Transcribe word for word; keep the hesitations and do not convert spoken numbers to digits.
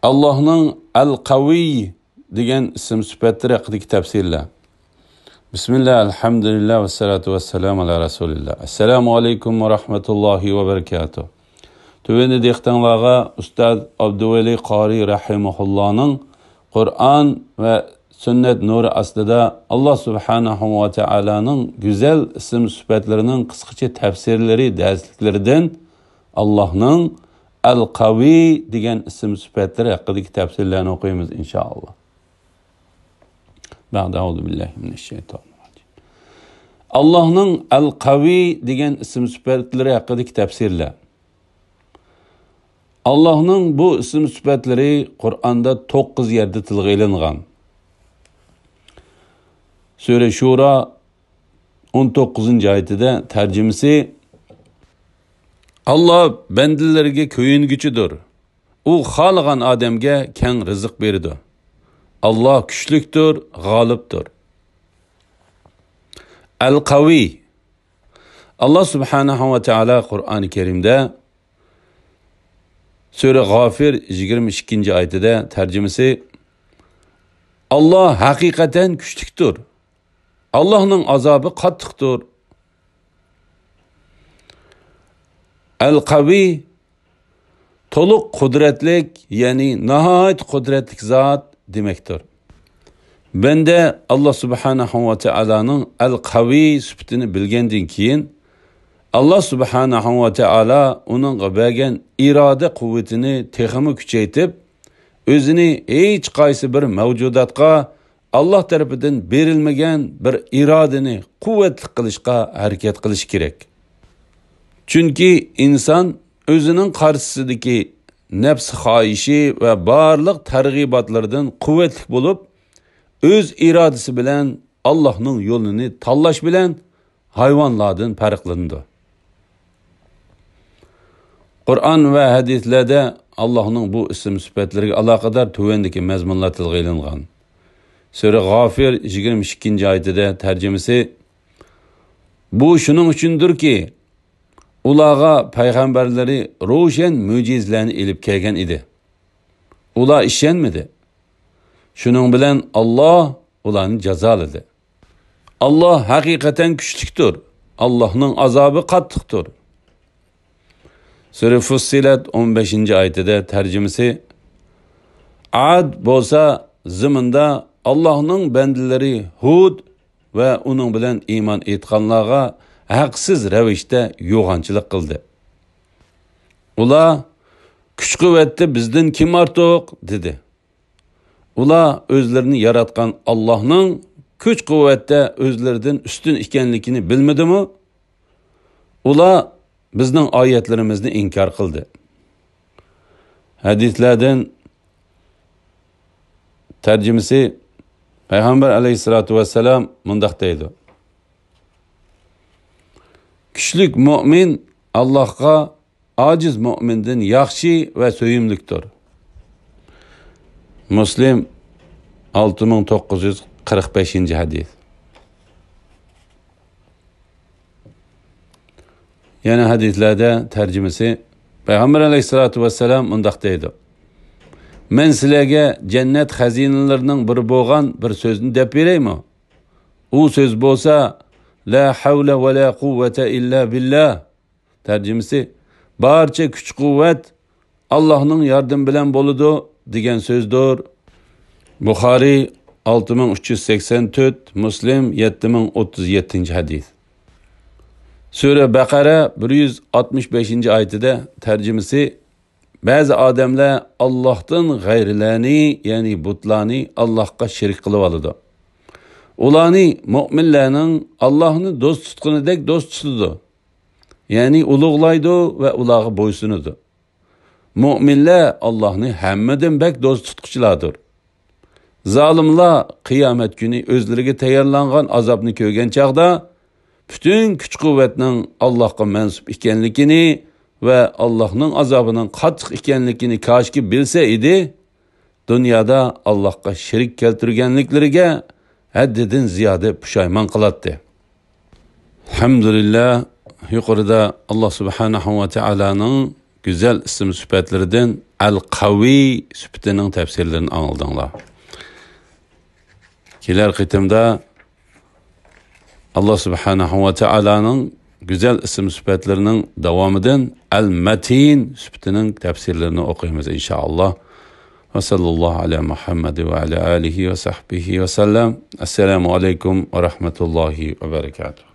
ئاللاھنىڭ ئەل-قەۋىي دېگەن ئىسىم سۈپەتلىرى ھەققىدىكى تەپسىرلەر. بىسمىللا، ئەلھەمدۇلىللا، ۋەسسالاتۇ ۋەسسالامۇ ئالا رەسۇلىللا. ئەسسالامۇ ئەلەيكۇم ۋە رەھمەتۇللاھى ۋە بەرىكاتۇھ. تۆۋەندە دىققىتىڭلارغا ئۇستاز ئابدۇۋەلى قارىي رەھىمەھۇللانىڭ قۇرئان ۋە سۈننەت نۇرى ئاستىدا ئاللا سۇبھانەھۇ ۋە تائالانىڭ گۈزەل ئىسىم سۈپەتلىرىنىڭ قىسقىچە تەپسىرلىرى دەرسلىكلىرىدىن ئاللاھنىڭ ئەل-قەۋىي دېگەن ئىسىم سۈپەتلىرى ھەققىدىكى تەپسىرلەرنى ئوقۇيمىز، ئىنشائاللا. بەئدە، ئەئۇزۇ بىللاھى مىنەششەيتانىررەجىم. ئاللاھنىڭ ئەل-قەۋىي دېگەن ئىسىم سۈپەتلىرى ھەققىدىكى تەپسىرلەر. ئاللاھنىڭ بۇ ئىسىم سۈپەتلىرى قۇرئاندا توققۇز يەردە تىلغا ئېلىنغان. سۈرە شۇرا ئون توققۇزىنچى ئايىتىدە تەرجىمىسى، ئاللا بەندىلىرىگە كۆيۈنگۈچىدۇر. ئۇ خالىغان ئادەمگە كەڭ رىزىق بېرىدۇ. ئاللا كۈچلۈكتۇر، غالىبتۇر. ئەل-قەۋىي. ئاللا سۇبھانەھۇ ۋە تائالا قۇرئانى كەرىمدە سۈرە غافىر يىگىرمە ئىككىنچى ئايىتىدە تەرجىمىسى، ئاللا ھەقىقەتەن كۈچلۈكتۇر. ئاللاھنىڭ ئازابى قاتتىقتۇر. ئەل-قەۋىي، تولۇق قۇدرەتلىك، يەنى ناھايىتى قۇدرەتلىك زات دېمەكتۇر. بەندە ئاللا سۇبھانەھۇ ۋە تائالانىڭ ئەل-قەۋىي سۈپىتىنى بىلگەندىن كېيىن، ئاللا سۇبھانەھۇ ۋە تائالا ئۇنىڭغا بەرگەن ئىرادە قۇۋۋىتىنى تېخىمۇ كۈچەيتىپ، ئۆزىنى ھېچقايسى بىر مەۋجۇداتقا ئاللا تەرىپىدىن بېرىلمىگەن بىر ئىرادىنى قۇۋۋەتلىك قىلىشقا ھەرىكەت قىلىشى كېرەك. چۈنكى ئىنسان ئۆزىنىڭ قارشىسىدىكى نەپس خاھىشى ۋە بارلىق تەرغىباتلىرىدىن قۇۋۋەتلىك بولۇپ، ئۆز ئىرادىسى بىلەن ئاللاھنىڭ يولىنى تاللاش بىلەن ھايۋانلاردىن پەرقلىنىدۇ. قۇرئان ۋە ھەدىسلەردە ئاللاھنىڭ بۇ ئىسىم سۈپەتلىرىگە ئالاقىدار تۆۋەندىكى مەزمۇنلار تىلغا ئېلىنغان. سۈرە غافىر يىگىرمە ئىككىنچى ئايىتىدە تەرجىمىسى، بۇ شۇنىڭ ئۈچۈندۇركى، ئۇلارغا پەيغەمبەرلىرى روشەن مۆجىزىلەرنى ئېلىپ كەلگەن ئىدى. ئۇلار ئىشەنمىدى. شۇنىڭ بىلەن ئاللا ئۇلارنى جازالىدى. ئاللا ھەقىقەتەن كۈچلۈكتۇر. ئاللانىڭ ئازابى قاتتىقتۇر. سۈرە فۇسسىلەت ئون بەشىنچى ئايىتىدە تەرجىمىسى، ئاد بولسا زېمىندا ئاللانىڭ بەندىلىرى ھۇد ۋە ئۇنىڭ بىلەن ئىمان ئېيتقانلارغا ھەقسىز رەۋىشتە يوغانچىلىق قىلدى. ئۇلار، كۈچ-قۇۋۋەتتە بىزدىن كىم ئارتۇق؟ دېدى. ئۇلار ئۆزلىرىنى ياراتقان ئاللانىڭ كۈچ-قۇۋۋەتتە ئۆزلىرىدىن ئۈستۈن ئىكەنلىكىنى بىلمىدىمۇ؟ ئۇلار بىزنىڭ ئايەتلىرىمىزنى ئىنكار قىلدى. ھەدىسلەردىن تەرجىمىسى، پەيغەمبەر ئەلەيھىسسالاتۇ ۋەسسالام مۇنداق دەيدۇ، كۈچلۈك مۆمىن ئاللاغا ئاجىز مۆمىندىن ياخشى ۋە سۆيۈملۈكتۇر. مۇسلىم، ئالتە مىڭ توققۇز يۈز قىرىق بەشىنچى ھەدىس. يەنە ھەدىسلەردە تەرجىمىسى، پەيغەمبەر ئەلەيھىسسالاتۇ ۋەسسالام مۇنداق دەيدۇ، مەن سىلەرگە جەننەت خەزىنىلىرىنىڭ بىرى بولغان بىر سۆزنى دەپ بېرەيمۇ؟ ئۇ سۆز بولسا، لا ھەۋلە ۋە لا قۇۋۋەتە ئىللا بىللا. تەرجىمىسى، بارچە كۈچ-قۇۋۋەت ئاللانىڭ ياردىمى بىلەن بولىدۇ، دېگەن سۆزدۇر. بۇخارىي، ئالتە مىڭ ئۈچ يۈز سەكسەن تۆت، مۇسلىم، يەتتە مىڭ ئوتتۇز يەتتىنچى ھەدىس. سۈرە بەقەرە، بىر يۈز ئاتمىش بەشىنچى ئايىتىدە تەرجىمىسى، بەزى ئادەملەر ئاللاھتىن غەيرىلەرنى، يەنى بۇتلارنى ئاللاھقا شېرىك قىلىۋالىدۇ. ئۇلارنى مۆمىنلەرنىڭ ئاللاھنى دوست تۇتقىنىدەك دوست تۇتىدۇ. يەنى ئۇلۇغلايدۇ ۋە ئۇلارغا بويسۇنىدۇ. مۆمىنلەر ئاللاھنى ھەممىدىن بەك دوست تۇتقۇچىلاردۇر. زالىملار قىيامەت كۈنى ئۆزلىرىگە تەييارلانغان ئازابنى كۆرگەن چاغدا، پۈتۈن كۈچ-قۇۋۋەتنىڭ ئاللاھقا مەنسۇپ ئىكەنلىكىنى ۋە ئاللاھنىڭ ئازابىنىڭ قاتتىق ئىكەنلىكىنى كاشكى بىلسە ئىدى، دۇنيادا ئاللاھقا شېرىك كەلتۈرگەنلىكلىرىگە ھەددىدىن زىيادە پۇشايمان قىلاتتى. ئەلھەمدۇلىللا، يۇقىرىدا ئاللا سۇبھانەھۇ ۋە تائالانىڭ گۈزەل ئىسىم سۈپەتلىرىدىن ئەل قەۋىي سۈپىتىنىڭ تەپسىرلىرىنى ئاڭلىدىڭلار. كېلەر قېتىمدا ئاللا سۇبھانەھۇ ۋە تائالانىڭ گۈزەل ئىسىم سۈپەتلىرىنىڭ داۋامىدىن ئەل مەتىن سۈپىتىنىڭ تەپسىرلىرىنى ئوقۇيمىز، ئىنشائاللا. ۋە سەللەللاھۇ ئەلە مۇھەممەد ۋە ئەلە ئالىھى ۋە سەھبىھى ۋە سەللەم. ئەسسالامۇ ئەلەيكۇم ۋە رەھمەتۇللاھى ۋە بەرەكاتۇھ.